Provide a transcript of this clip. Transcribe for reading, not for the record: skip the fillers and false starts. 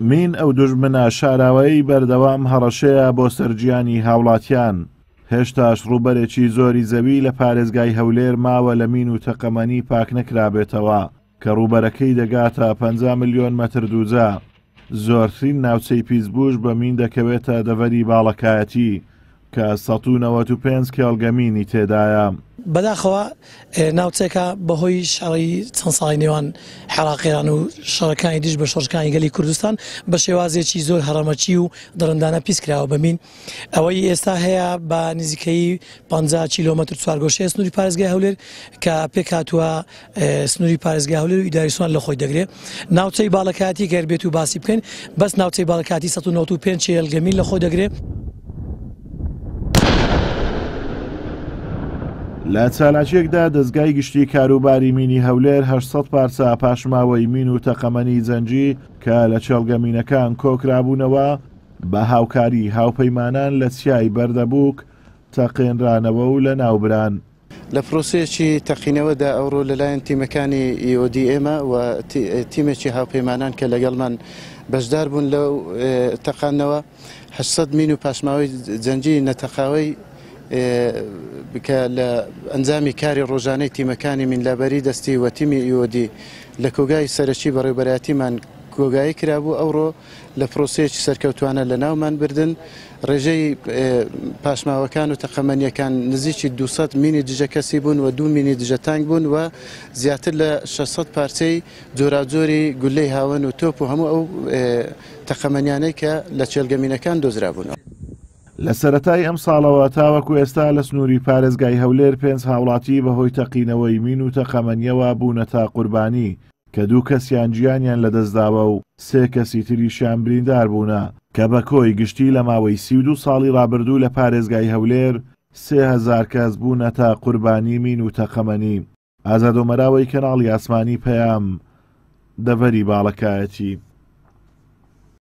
مین ئەو دوژمنە شاراوەیەی بەردەوام هەڕەشەیە بۆ سەر گیانی هاوڵاتیان، هێشتاش ڕووبەرێکی زۆری زەوی لە پارێزگای هەولێر ماوە لە مین و تەقەمەنی پاکنەکرابێتەوە کە ڕووبەرەکەی دەگاتە 50 ملیۆن مەتر دووجا. زۆرترین ناوچەی پیسبووش بە مین دەکەوێتە دەڤەری باڵەکایەتی کە 195 کێڵگە مینی تێدایە. بەداخەوە ناوچەکە بەهۆی شەڕی چەند ساڵی نێوان عێراق ئێران و شەڕەکانی دژ بە شۆڕشەکانی گەلی کوردستان بە شێوازێکی زۆر هەڕەمەکی و دڕندانە پیس کراوە بە مین. ئەوەی ئێستا هەیە بە نزیکەیی 50 کیلۆمەتر چوارگۆشەیە سنووری پارێزگای هەولێر کە پێکهاتووە سنووری پارێزگای هەولێر و ئیداری سۆران لە خۆی دەگرێ. ناوچەی باڵەکایەتی گەر بێت و باسی بکەین بەس ناوچەی باڵەکایەتی 195 کێڵگە مین لە خۆی دەگرێ. لە چالاکییەکدا دەزگای گشتی کاروباری مینی هەولێر 800 پارچە پاشماوەی مین و تەقەمەنی جەنگی کە لە کێڵگە مینەکان کۆکرابوونەوە بە هاوکاری هاوپەیمانان لە چیای بەردەبووک تەقێنرانەوە و لەناوبران. لە پرۆسەیەکی تەقینەوەدا ئەوڕۆ لەلایەن تیمەکانی EOD ئێمە و تیمێکی هاوپەیمانان کە لەگەڵمان بەشدار بوون لەو تەقاندنەوە 800 مین و پاشماوەی جەنگی نەتەقاوەی کە لە ئەنجامی کاری ڕۆژانەی تیمەکانی مینلابەری دەستی و تیمی EOD لە کۆگای سەرەکی بەڕێوبەرایەتیمان کۆگایی کرابوو ئەوڕۆ لە پرۆسەیەکی سەرکەوتوانە لەناومان بردن، ڕێژەی پاشماوەکان و تەقەمەنییەکان نزیکی 200 مینی دژە کەسی بوون و دوو مینی دژە تانک بوون و زیاتر لە 600 پارچەی جۆراوجۆری گولەی هاوەن و تۆپ و هەموو ئەو تەقەمەنیانەی کە لە کێڵگە مینەکان دۆزرابوونەوە. لە سەرەتای ئەمساڵەوە تاوەکو ئێستا لە سنووری پارێزگای هەولێر پێنج هاوڵاتی بەهۆی تەقینەوەی مین و تەقەمەنییەوە بوونەتە قوربانی کە دوو کەسیان گیانیان لەدەستداوە و سێ کەسی تریشیان بریندار بوونە، کە بە کۆی گشتی لە ماوەی 32 ساڵی ڕابردوو لە پارێزگای هەولێر 3000 کەس بوونەتە قوربانی مین و تەقەمەنی. ئازاد ئۆمەراوەی کەناڵی ئاسمانی پەیام، دەڤەری باڵەکایەتی.